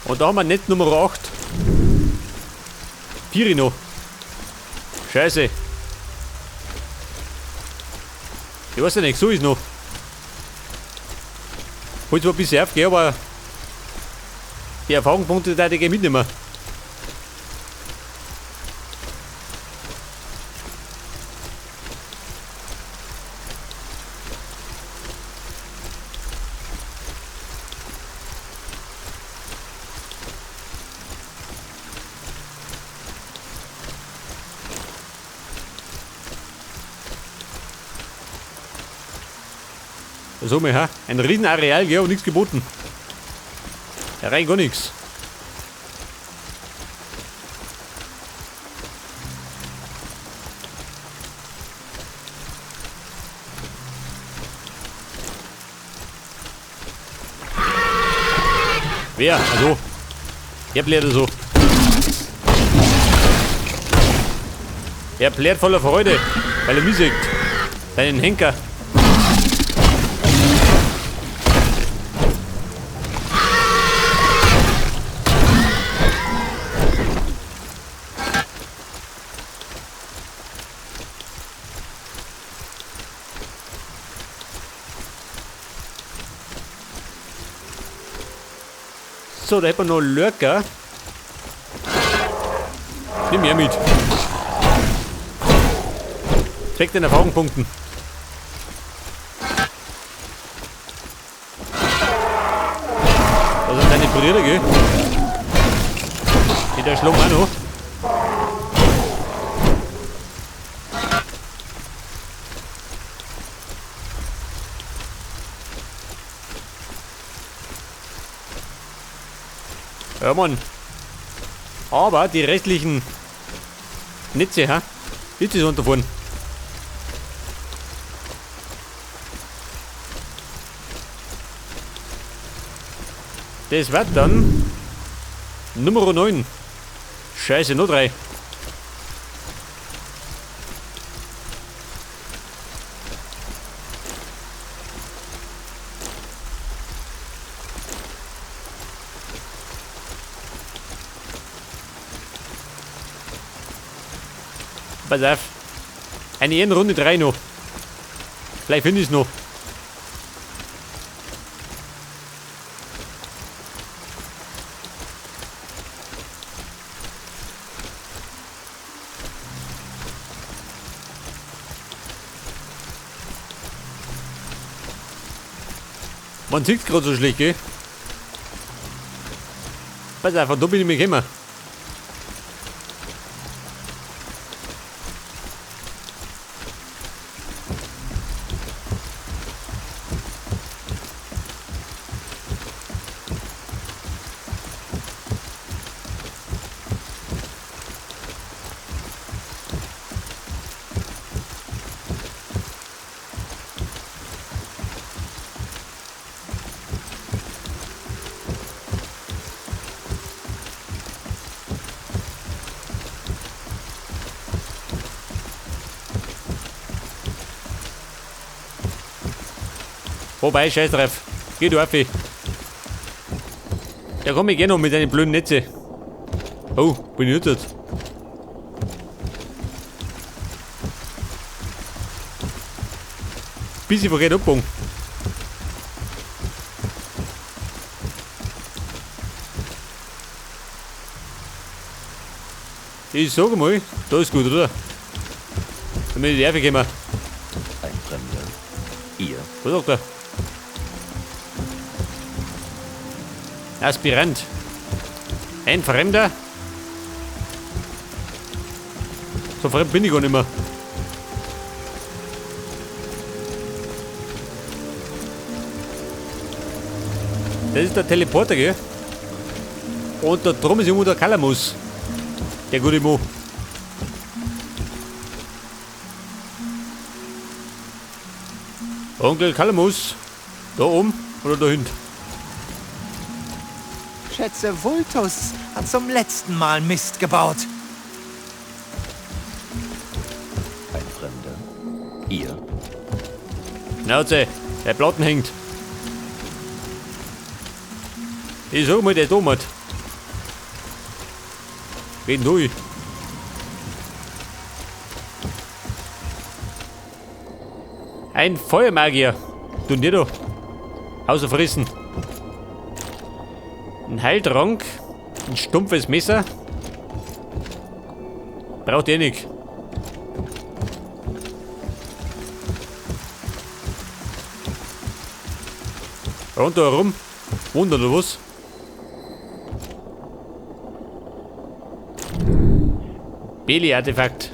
Und da haben wir Netz Nummer 8. Pirino. Scheiße. Ich weiß ja nicht, so ist noch. Wollte zwar ein bisschen aufgehen, aber die Erfahrungspunkte da die mitnehmen. So mal, ha? Ein Riesenareal, gell, aber nichts geboten. Ja, rein gar nichts. Wer? Also. Er plärt so. Er plärt voller Freude, weil er mich sieht. Seinen Henker. So, da hätten wir noch Lurker. Nimm her mit. Zweck den Erfahrungspunkten. Da sind deine Brüder, gell? Die da schlagen auch noch. Ja, Mann. Aber die restlichen Netze, ha? Netze sind davon. Das wird dann Nummer 9. Scheiße, nur 3. Pass auf. Eine Ehrenrunde 3 noch. Vielleicht finde ich's noch. Man sieht's grad so schlecht, gell? Pass auf, von da bin ich mir gekommen. Wobei, scheiß drauf. Geh du auf. Da komm ich eh noch mit deinen blöden Netze. Oh, bin ich nicht. Bisschen verkehrt abgebogen. Ich sag mal, da ist gut, oder? Damit ich die Erfe kommen. Ein Fremder. Ihr. Was sagt er? Aspirant. Ein Fremder? So fremd bin ich gar nicht mehr. Das ist der Teleporter, gell? Und da drum ist irgendwo der Calamus. Der gute Mo. Onkel Calamus. Da oben oder da hinten? Schätze, Vultus hat zum letzten Mal Mist gebaut. Ein Fremder. Ihr. Schnauze, der Platten hängt. Ich sag mal, der Thomas. Wen du? Ein Feuermagier. Du nicht da. Außer frissen. Ein Heiltrank. Ein stumpfes Messer. Braucht ihr nicht. Rundherum. Wunder oder was? Beli-Artefakt.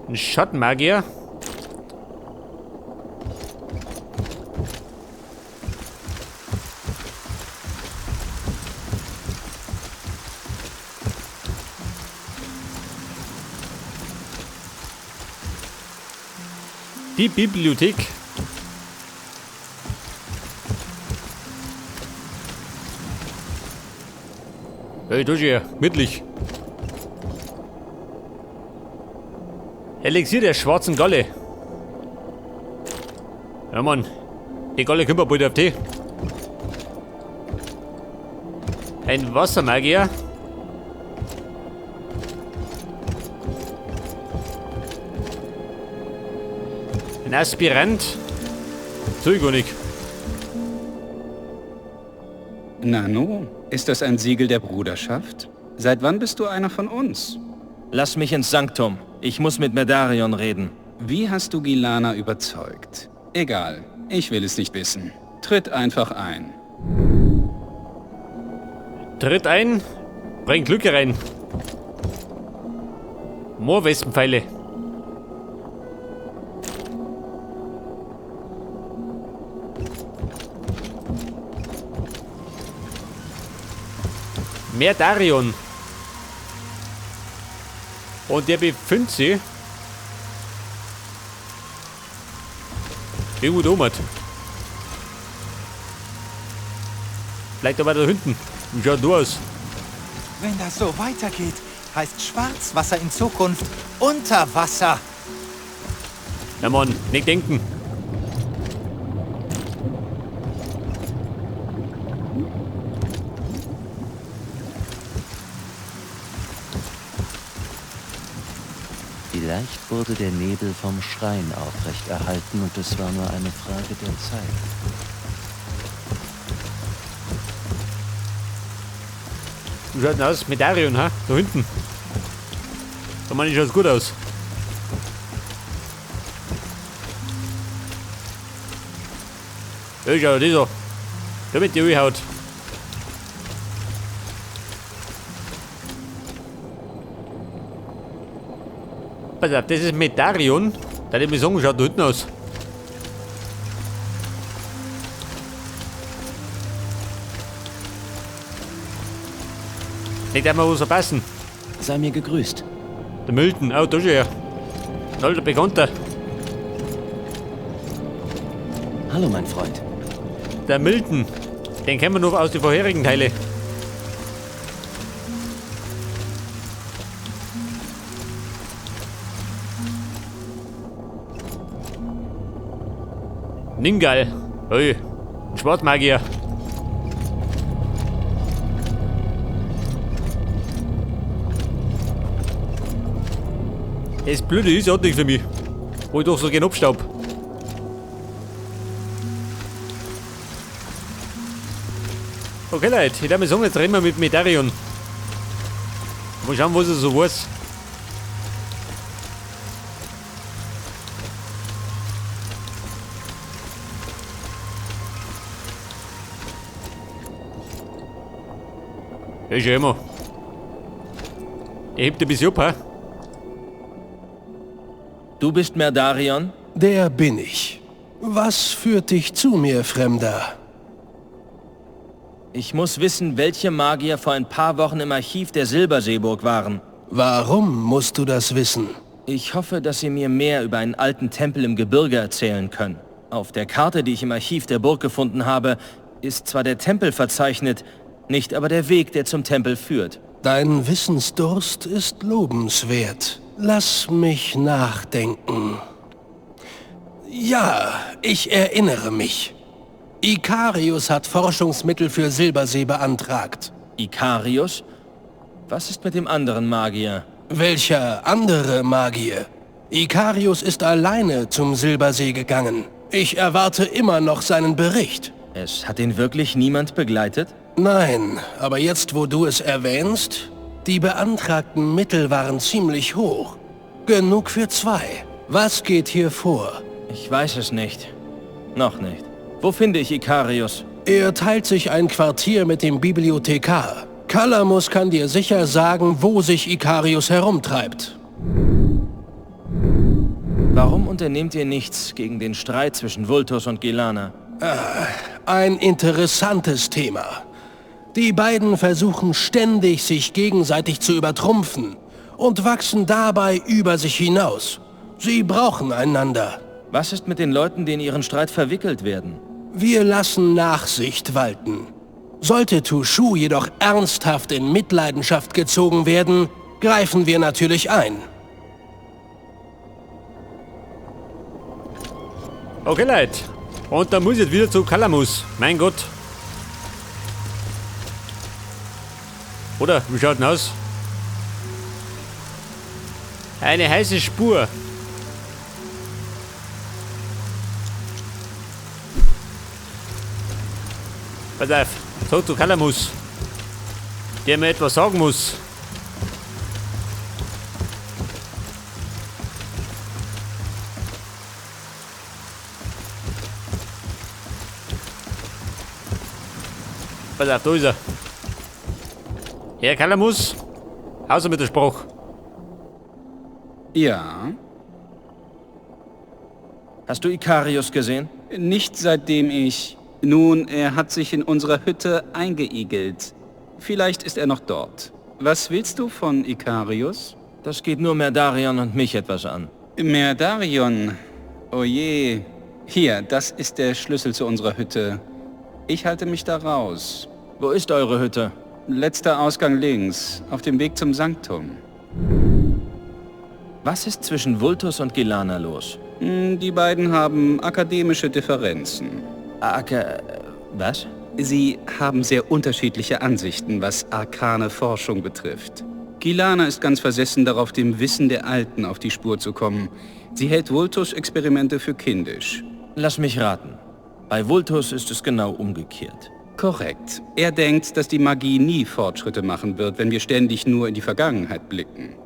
Ein Schattenmagier. Die Bibliothek. Hey, du hier, mittig. Elixier der schwarzen Galle. Ja Mann, die Galle kommt bald auf die. Ein Wassermagier. Ein Aspirant. So ich gar nicht. Nano, ist das ein Siegel der Bruderschaft? Seit wann bist du einer von uns? Lass mich ins Sanktum. Ich muss mit Merdarion reden. Wie hast du Gilana überzeugt? Egal, ich will es nicht wissen. Tritt einfach ein. Tritt ein, bring Glück rein. Moorwespenpfeile. Merdarion. Und der befindet sich irgendwo da oben. Vielleicht aber da hinten. Wie schaut du aus? Wenn das so weitergeht, heißt Schwarzwasser in Zukunft Unterwasser. Na Mann, nicht denken. Vielleicht wurde der Nebel vom Schrein aufrechterhalten und es war nur eine Frage der Zeit. Wie schaut denn aus? Merdarion, ha? Da hinten. Da meine ich, schaut's gut aus. Ja, schau, das so. Damit die Haut. Pass auf, das ist Merdarion. Da hätte ich mir sagen, schaut da hinten aus. Nicht einmal was verpassen. Sei mir gegrüßt. Der Milton, oh, da ist er. Ein alter Bekannter. Hallo, mein Freund. Der Milton, den kennen wir noch aus den vorherigen Teilen. Ningal. Ui, ein Schwarzmagier. Das Blöde ist, er hat nichts für mich. Wo ich doch so gern abstaub. Okay, Leute, ich würde sagen, jetzt reden wir mit Merdarion. Mal schauen, was er so weiß. Ja, schon immer. Der hebt ein bisschen ab, hä? Du bist Merdarion? Der bin ich. Was führt dich zu mir, Fremder? Ich muss wissen, welche Magier vor ein paar Wochen im Archiv der Silberseeburg waren. Warum musst du das wissen? Ich hoffe, dass sie mir mehr über einen alten Tempel im Gebirge erzählen können. Auf der Karte, die ich im Archiv der Burg gefunden habe, ist zwar der Tempel verzeichnet, nicht aber der Weg, der zum Tempel führt. Dein Wissensdurst ist lobenswert. Lass mich nachdenken. Ja, ich erinnere mich. Ikarius hat Forschungsmittel für Silbersee beantragt. Ikarius? Was ist mit dem anderen Magier? Welcher andere Magier? Ikarius ist alleine zum Silbersee gegangen. Ich erwarte immer noch seinen Bericht. Es hat ihn wirklich niemand begleitet? Nein, aber jetzt, wo du es erwähnst, die beantragten Mittel waren ziemlich hoch. Genug für zwei. Was geht hier vor? Ich weiß es nicht. Noch nicht. Wo finde ich Ikarius? Er teilt sich ein Quartier mit dem Bibliothekar. Kalamus kann dir sicher sagen, wo sich Ikarius herumtreibt. Warum unternehmt ihr nichts gegen den Streit zwischen Vultus und Gilana? Ein interessantes Thema. Die beiden versuchen ständig, sich gegenseitig zu übertrumpfen und wachsen dabei über sich hinaus. Sie brauchen einander. Was ist mit den Leuten, die in ihren Streit verwickelt werden? Wir lassen Nachsicht walten. Sollte Tushu jedoch ernsthaft in Mitleidenschaft gezogen werden, greifen wir natürlich ein. Okay, Leute. Und dann muss ich jetzt wieder zu Kalamus. Mein Gott. Oder, wie schaut denn aus? Eine heiße Spur. Pass auf, so zu Kalamus. Der mir etwas sagen muss. Pass auf, da ist er. Herr Kalamus, außer mit der Spruch. Ja. Hast du Ikarius gesehen? Nicht seitdem ich... Nun, er hat sich in unserer Hütte eingeigelt. Vielleicht ist er noch dort. Was willst du von Ikarius? Das geht nur Merdarion und mich etwas an. Merdarion? Oh je. Hier, das ist der Schlüssel zu unserer Hütte. Ich halte mich da raus. Wo ist eure Hütte? Letzter Ausgang links, auf dem Weg zum Sanktum. Was ist zwischen Vultus und Gilana los? Die beiden haben akademische Differenzen. Was? Sie haben sehr unterschiedliche Ansichten, was arkane Forschung betrifft. Gilana ist ganz versessen darauf, dem Wissen der Alten auf die Spur zu kommen. Sie hält Vultus Experimente für kindisch. Lass mich raten. Bei Vultus ist es genau umgekehrt. Korrekt. Er denkt, dass die Magie nie Fortschritte machen wird, wenn wir ständig nur in die Vergangenheit blicken.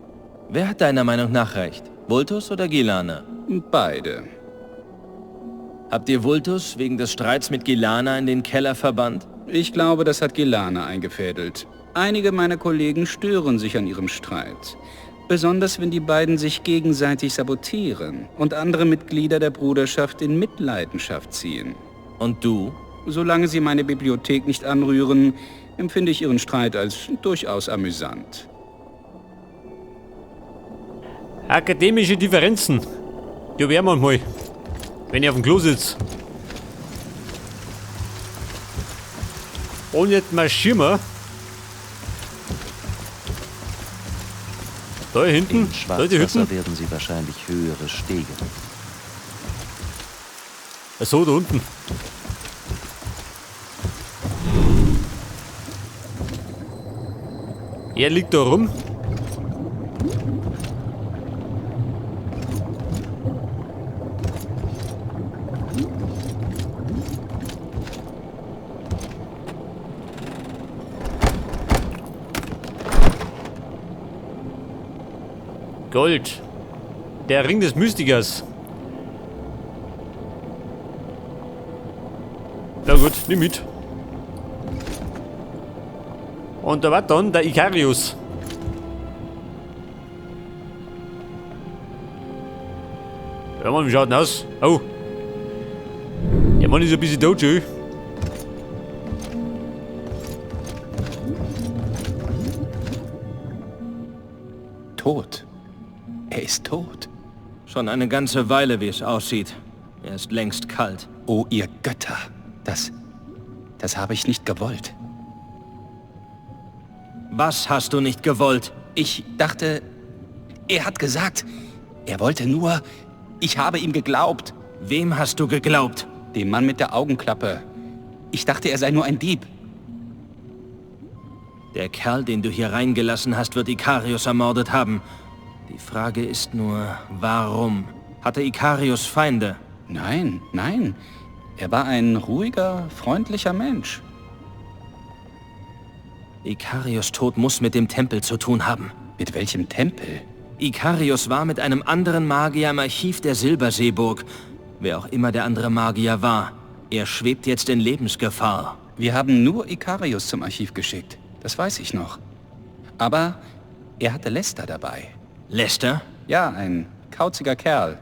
Wer hat deiner Meinung nach recht? Vultus oder Gilana? Beide. Habt ihr Vultus wegen des Streits mit Gilana in den Keller verbannt? Ich glaube, das hat Gilana eingefädelt. Einige meiner Kollegen stören sich an ihrem Streit. Besonders wenn die beiden sich gegenseitig sabotieren und andere Mitglieder der Bruderschaft in Mitleidenschaft ziehen. Und du? Solange sie meine Bibliothek nicht anrühren, empfinde ich ihren Streit als durchaus amüsant. Akademische Differenzen. Die werden wir mal, wenn ich auf dem Klo sitze. Und jetzt marschieren wir. Da hinten, In da die Schwarzwasser Hütten. werden sie wahrscheinlich höhere Stege. Ach so, da unten. Er liegt da rum. Gold. Der Ring des Mystikers. Na gut, nimm mit. Und da war dann der Ikarius. Ja Mann, wie schaut denn aus? Oh. Der Mann ist ein bisschen tot, schön. Tot. Er ist tot. Schon eine ganze Weile, wie es aussieht. Er ist längst kalt. Oh, ihr Götter. Das habe ich nicht gewollt. Was hast du nicht gewollt? Ich dachte, er hat gesagt, er wollte nur... Ich habe ihm geglaubt. Wem hast du geglaubt? Dem Mann mit der Augenklappe. Ich dachte, er sei nur ein Dieb. Der Kerl, den du hier reingelassen hast, wird Ikarius ermordet haben. Die Frage ist nur, warum? Hatte Ikarius Feinde? Nein, nein. Er war ein ruhiger, freundlicher Mensch. Ikarius' Tod muss mit dem Tempel zu tun haben. Mit welchem Tempel? Ikarius war mit einem anderen Magier im Archiv der Silberseeburg. Wer auch immer der andere Magier war. Er schwebt jetzt in Lebensgefahr. Wir haben nur Ikarius zum Archiv geschickt. Das weiß ich noch. Aber er hatte Lester dabei. Lester? Ja, ein kauziger Kerl.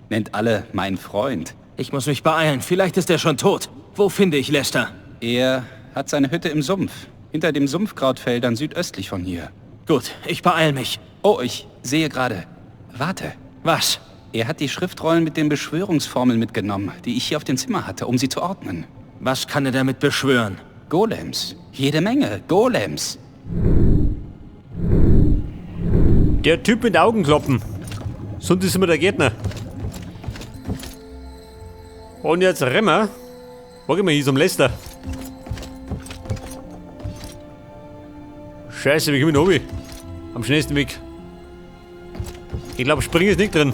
Nennt alle mein Freund. Ich muss mich beeilen. Vielleicht ist er schon tot. Wo finde ich Lester? Er hat seine Hütte im Sumpf. Hinter dem Sumpfkrautfeldern südöstlich von hier. Gut, ich beeil mich. Oh, ich sehe gerade. Warte. Was? Er hat die Schriftrollen mit den Beschwörungsformeln mitgenommen, die ich hier auf dem Zimmer hatte, um sie zu ordnen. Was kann er damit beschwören? Golems. Jede Menge. Golems. Der Typ mit Augenkloppen. Sonst ist immer der Gärtner. Und jetzt rennen wir. Wo gehen wir hier zum Lester? Scheiße, wie komme ich denn runter? Am schnellsten Weg. Ich glaube, Springen ist nicht drin.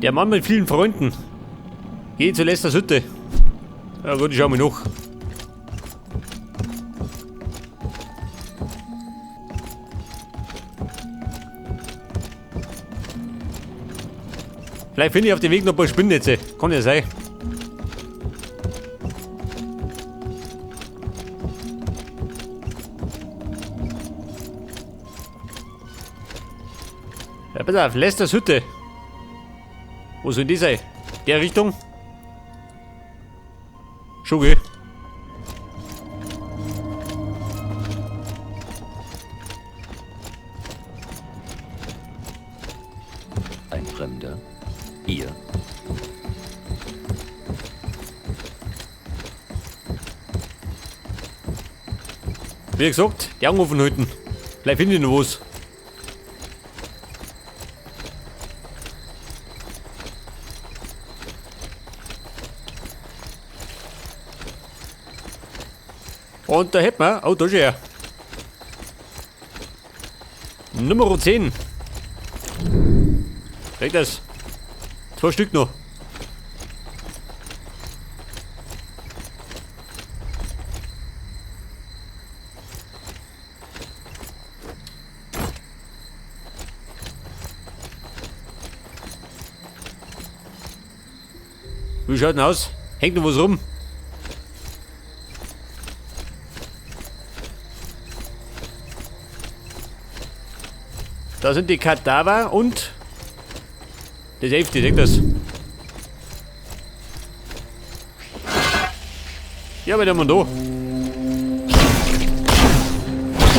Der Mann mit vielen Freunden. Geh zu Lesters Hütte. Ja gut, ich schau mal noch. Vielleicht finde ich auf dem Weg noch ein paar Spinnnetze. Kann ja sein. Ja, pass auf, Lesters Hütte. Wo soll die sein? Der Richtung? Schon, gell? Ein Fremder? Hier? Wie gesagt, die Augen offen halten. Vielleicht finde ich noch was. Und da hätten wir, oh, da ist er. Nummer 10. Kriegt das. 2 Stück noch. Wie schaut denn aus? Hängt noch was rum? Da sind die Kadaver und das 11., seht das? Ja, aber der haben wir da.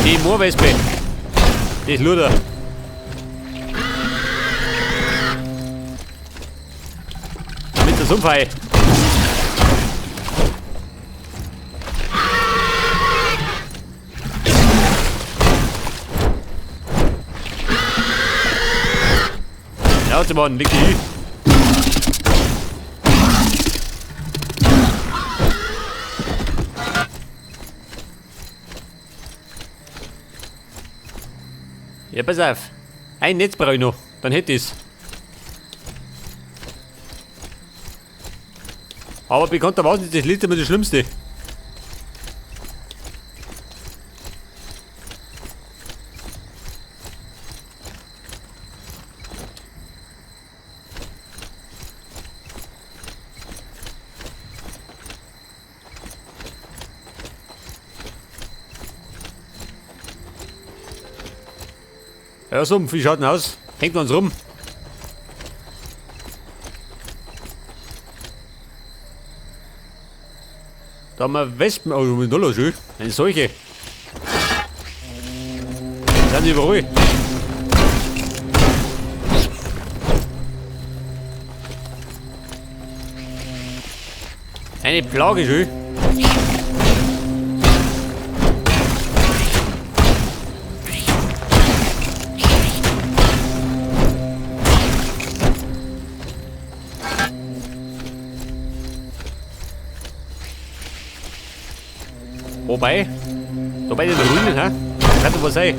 Die Moorwespe. Das Luder. Mit der Sumpfhai. Schnauze, Mann, leg dich hin. Ja, pass auf. Ein Netz brauche ich noch, dann hätte ich's. Aber bekanntermaßen ist das letzte Mal das Schlimmste. Ja, Sumpf, wie schaut denn aus? Hängt uns rum. Da haben wir Wespen. Oh, mit Dollar, schön. Eine Seuche. Sind sie überall. Eine Plage, schön. Wobei, da bei den Ruinen, hä? Kann doch was sein.